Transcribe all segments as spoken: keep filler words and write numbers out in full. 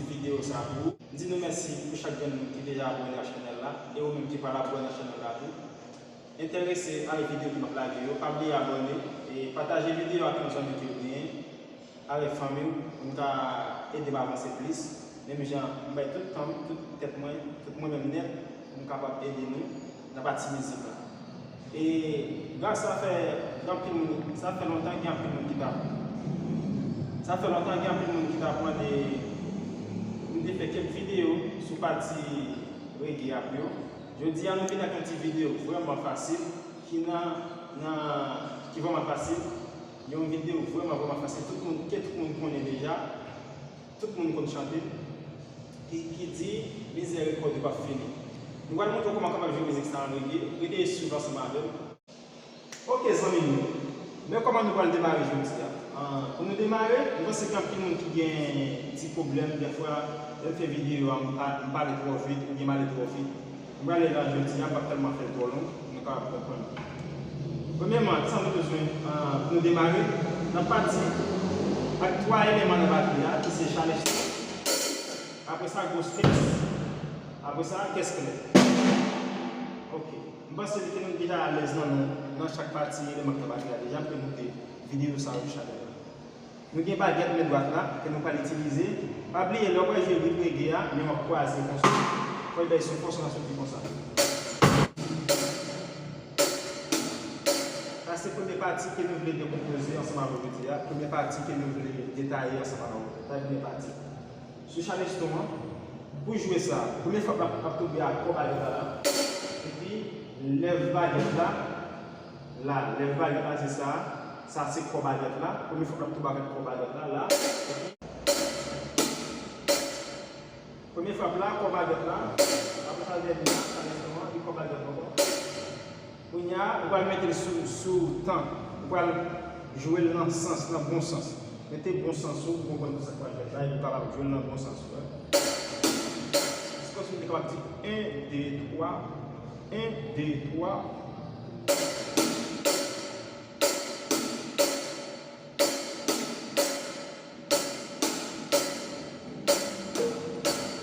videyo sa pou ou. M di nou mèsi pou chak grenn moun ki deja abòne ak chanèl la, e ou menm ki pral abòne ak chanèl la tou. Enterese a videyo ki m ap lage yo, pa bliye abòne, e pataje videyo ak yon zanmi ke w genyen, avèk fanmi w, pou n ka ede m avanse plis. Menm jan m bay tout tan m, tout tèt mwen, tout mwen menm nèt, pou m kapab ede nou nan pati mizik la. E gras sa fè gen anpil moun, sa fè lontan gen anpil moun ki t ap, sa fè lontan gen anpil moun ki t ap mande pou m te fè kèk videyo sou pati reggae ap yo. Jodi a, nou vin ak yon ti videyo vrèman fasil, ki nan, nan, ki vrèman fasil. Yon videyo vrèman, vrèman fasil. Tout moun, ke tout moun konnen deja. Tout moun konn chante. Ki, ki di, mizèrikòd ou p ap fini. Nou pral montre w kòman w kapab jwe mizik sa an reggae. Rete swiv ansanm avè m. Ok, zanmi nou. Men kòman nou pral demare jodi a. Ah, pou nou demare, m panse gen anpil moun ki gen ti pwoblèm. Dèfwa, lè m fè videyo a, m pa, m pale twò vit oubyen m ale twò vit. M prale la jodi a, m p ap tèlman fè l twò long, nou kapab konprann. Premyèman, kisa nou bezwen, ah, pou nou demare? N ap pati ak twa eleman nan batri a, ki se chaleston, apre sa, gwos kès, apre sa, kès klè. Ok. M panse ke nou deja alèz nan, nan, nan chak pati eleman ki nan batri a deja, m te monte videyo sa yo sou chanèl la. Nou gen bagèt men dwat la ke nou pral itilize. Pa bliye, lè w pral jwe rit reggae a, men w ap kwaze konsa. Fò w bay sou fòs, w ap soti konsa. Sa se premye pati ke nou vle dekonpoze ansanm avè w jodi a. Premye pati ke nou vle detaye ansanm avè w. Sa se premye pati. Sou chaleston an, pou jwe sa, premye frap la ap tonbe a kò bagèt la la. Epi, lèv bagèt la, la, lèv bagèt la, se sa. Sa se kò bagèt la. Premye frap la ap tonbe avèk kò bagèt la, la. Epi, premye frap la, kò bagèt la. Apre sa, dènye a, chaleston an, li kò bagèt la ankò. Kounye a, ou pral mete l sou, sou tan. Ou pral jwe l nan sans, nan bon sans. Mete bon sans ou, pou konprann sa k pral fèt la, epi ou kapab jwe l nan bon sans ou, wi. Sikonsi m te kapab di en, de, twa, en, de, twa.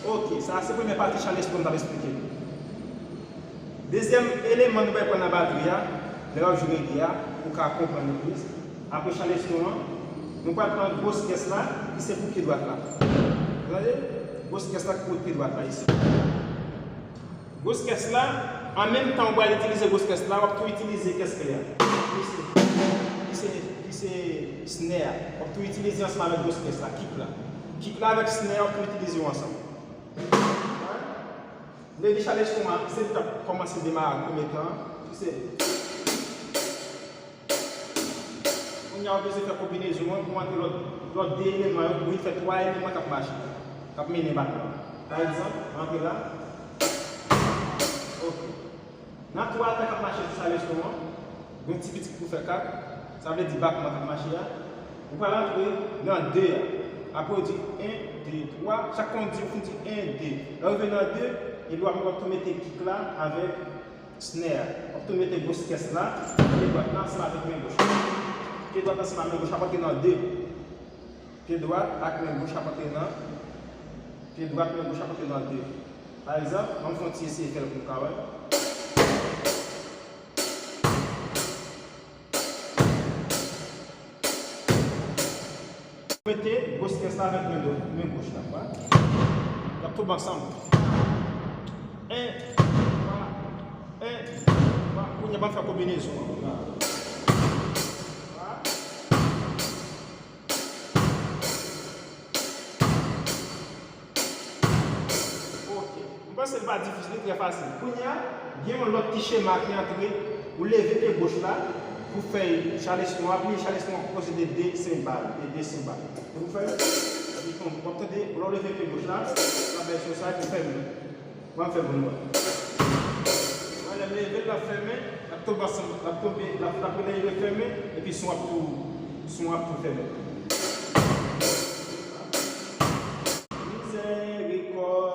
Ok, sa a se premye pati chaleston m t ap esplike nou. Dezyèm eleman nou pral pran nan batri a, lè w ap jwe reggae a, pou w ka konprann li plis. Apre chaleston an, nou pral pran gwos kès la, ki se pou pye dwat la. Tande? Gwos kès la ki pou pye dwat la isi. Gwos kès la, an menm tan ou pral itilize gwos kès la, w ap tou itilize kès klè a. Ki se, ki se, ki se snare a. W ap tou itilize ansanm avèk gwos kès la, kick la. Kick la avèk snare a, w ap tou itilize yo ansanm. Lè di chaleston an, se li k ap kòmanse demare premye tan an. Ki se Kounye a, ou bezwen fè konbinezon an pou antre lòt, lòt de eleman yo, pou vin fè twa eleman k ap mache, k ap mennen batri an. Pa egzanp, antre la. Ok. Nan twa tan k ap mache sou chaleston an, gen yon ti piti pou fè kat, sa vle di batman k ap mache a. Ou pral antre nan de a. Apre ou di en, de, twa. Chak tan ou di, ou fin di en, de. Lè w rive nan de, epi w ap, w ap tou mete kick la avèk snare. W ap tou mete gwos kès la, pye dwat la ansanm avèk men goch la. Pye dwat ansanm ak men goch la ap antre nan de. Pye dwat ak men goch ap antre nan, pye dwat, men goch ap antre nan de. Pa egzanp, ann fè yon ti eseye fè l pou nou ka wè. Mete gwos kès la avèk men dwat, men goch la, wè. Y ap tonbe ansanm. En, twa, en, twa. Kounye a, ban m fè konbinezon an. Twa. Ok. M panse l pa difisil, li trè fasil. Kounye a, gen yon lòt ti chema ki antre. Ou leve pye goch la pou fè chaleston an, pye chaleston an konpoze de de senbal, de de senbal. Ou fè, epi w ap tande, lè w leve pye goch la, w ap bay son sa, epi w fèmen. W ap fè pou nou wè. Wè, lè m leve l, l ap fèmen, l ap tonbe ansanm, l ap tonbe, l ap, l ap rele refèmen, epi son ap tou, son ap tou fèmen. Mizèrikòd.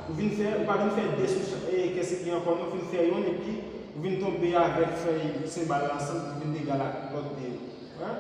Ou vin fè, ou pa vin fè de sou cha-, e, kès li ankò, non, ou fin fè yonn, epi ou vin tonbe avèk fèy senbal la ansanm, ki vin egal ak lòt de yo. Hein?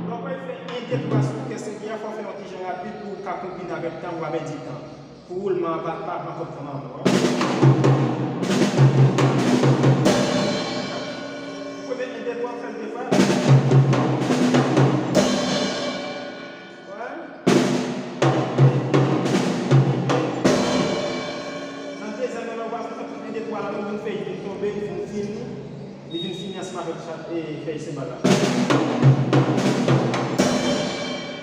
Lè w pral fè en, de, twa sou kès li a, fò w fè yon ti jan rapid pou w ka konbine avèk tan, w ap pèdi tan. Pou woulman an pa, pa pran twòp tan nan men w. Ou premye en, de, twa, fè l de fwa. Wè. Nan dezyèm nan, lè w pral fè tout en, de, twa la, nou vin fè, vin tonbe, vin fini. Li vin fini ansanm avèk chat, e, fèy senbal la.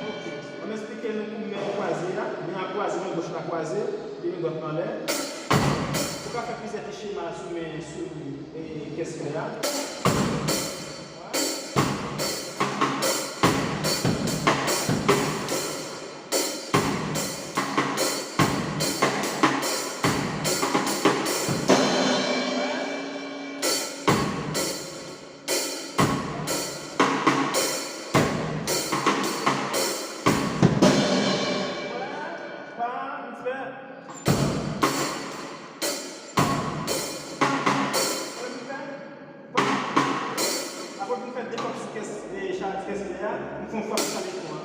Ok. Ban m esplike nou pou men kwaze a. Men an kwaze, men goch la kwaze, epi men dwat anlè. Ou ka fè plizyè ti chema sou men, sou, e, kès klè a. Apre w fin fè de fwa sou kès, e, chat kès klè a, ou fè yon fwa sou chat elektwon an.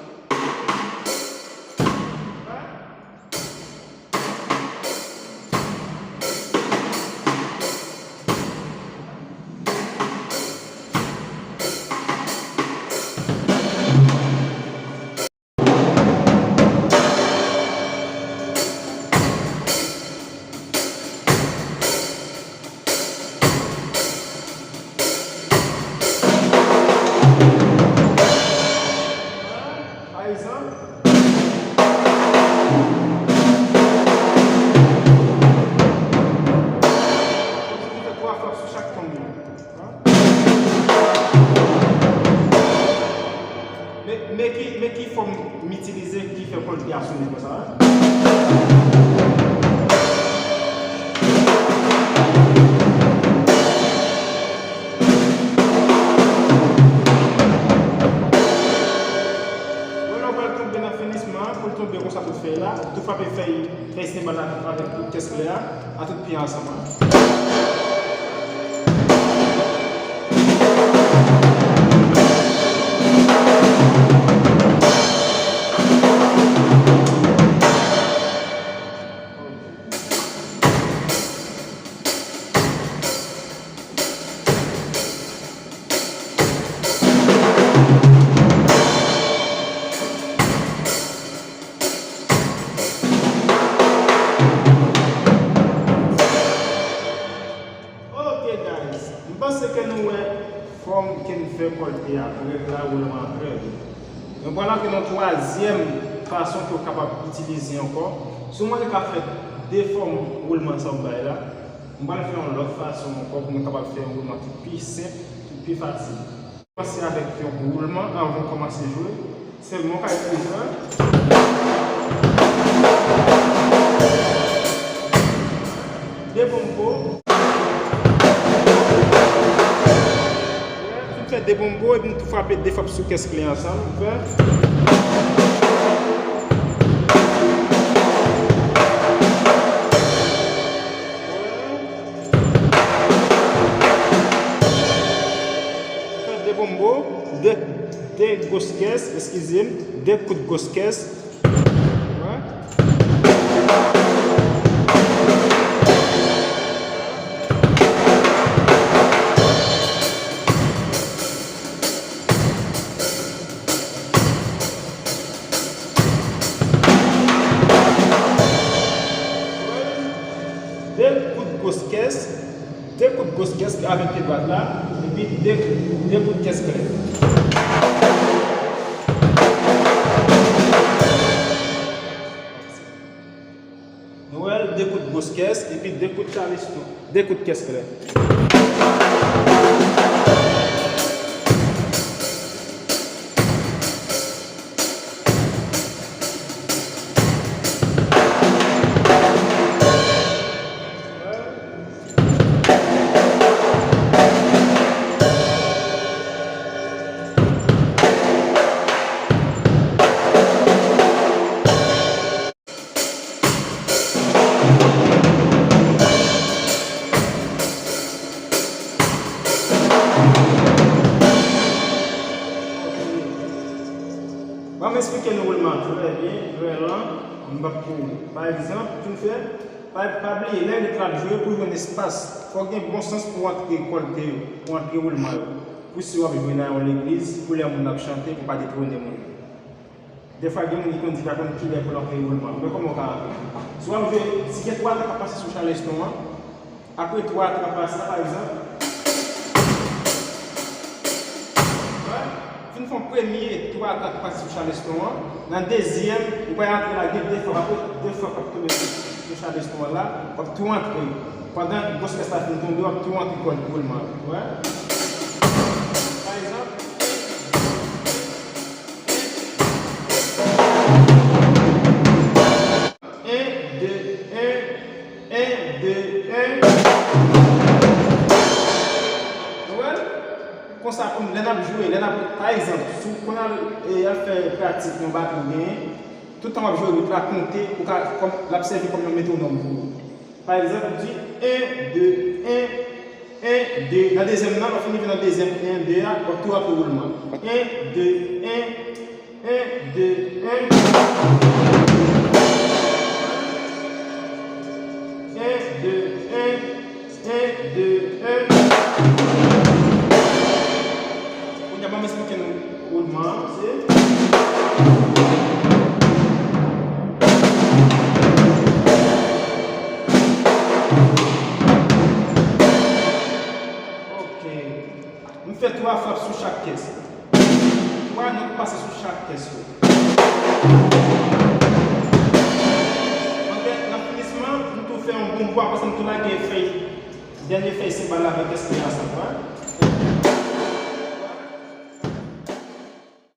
Pa egzanp, ou fè twa frap sou chak tong yo. Men, men ki, men ki fòm m itilize ki fè kòd li a sonnen konsa a? Wè, lè w pral tonbe nan finisman an, pou l tonbe konsa tout fèy la, ou tou frape fèy, fèy senbal la avèk tout kès klè a, a tout pye ansanm an. Ok, guys, m panse ke nou wè fòm ke n fè kòlte a, règ la, woulman an trè byen. Nou pral antre nan twazyèm fason ke w kapab itilize ankò. Si w mande ka fè de fòm woulman sa w bay la, m pral fè yon lòt fason ankò pou nou kapab fè yon woulman ki pi senp, ki pi fasil. Kòmanse avèk yon woulman anvan w kòmanse jwe. Sèlman w ka itilize l. De bonbo. Fin fè de bonbo epi n tou frape de frap sou kès klè ansanm. Fè. Fè de bonbo, de, de gwoskès, eskize m, de kout gwoskès. Wè. Gwos kès avèk pye dwat la, epi de, de kout kès klè. Nou wè l, de kout gwos kès, epi de kout chaleston, de kout kès klè. Ban m esplike nou woulman an trè byen, trè lan, m p ap kouri. Pa egzanp, pou n fè, pa, pa bliye, lè rit la ap jwe, pou jwenn espas, fò w gen bon sans pou w antre kòlte yo, pou w antre woulman yo. Pou si w ap jwe nan yon legliz, pou lè moun ap chante, pou w pa detwone moun yo. Defwa, gen moun ki konn di pa konn kilè pou l antre woulman. Men kòman w ka antre? Si w ap jwe, si gen twa tan k ap pase sou chaleston an, apre twa tan k ap pase la, pa egzanp, fin fè yon premye twa tan k ap pase sou chaleston an, nan dezyèm, ou pral antre la, gen de fwa, apre de fwa k ap tonbe sou, sou chaleston an la, w ap tou antre. Pandan gwos kès la fin tonbe, w ap tou antre kòd woulman. Wè? Pa egzanp, en, de, en, en, de, en. Nou wè l? Konsa, pou lè n ap jwe, lè n ap, pa egzanp, si w konn al, e, al fè pratik yon batri w genyen, tout tan w ap jwe rit la konte, ou ka, kòm, l ap sèvi kòm yon metwonòm pou ou. Pa egzanp, ou di en, de, en, en, de. Nan dezyèm nan, lè w fin rive nan dezyèm en, de a, w ap tou antre woulman. En, de, en, en, de, en. En, de, en, en, de, en. Kounye a, ban m esplike nou woulman an, se. Ok. M fè twa frap sou chak kès. Twa nòt pase sou chak kès yo. Ok, nan finisman, m tou fè yon bonbo, apre sa m tou lage fèy, dènye fèy senbal la avèk kès li ansanm, wè.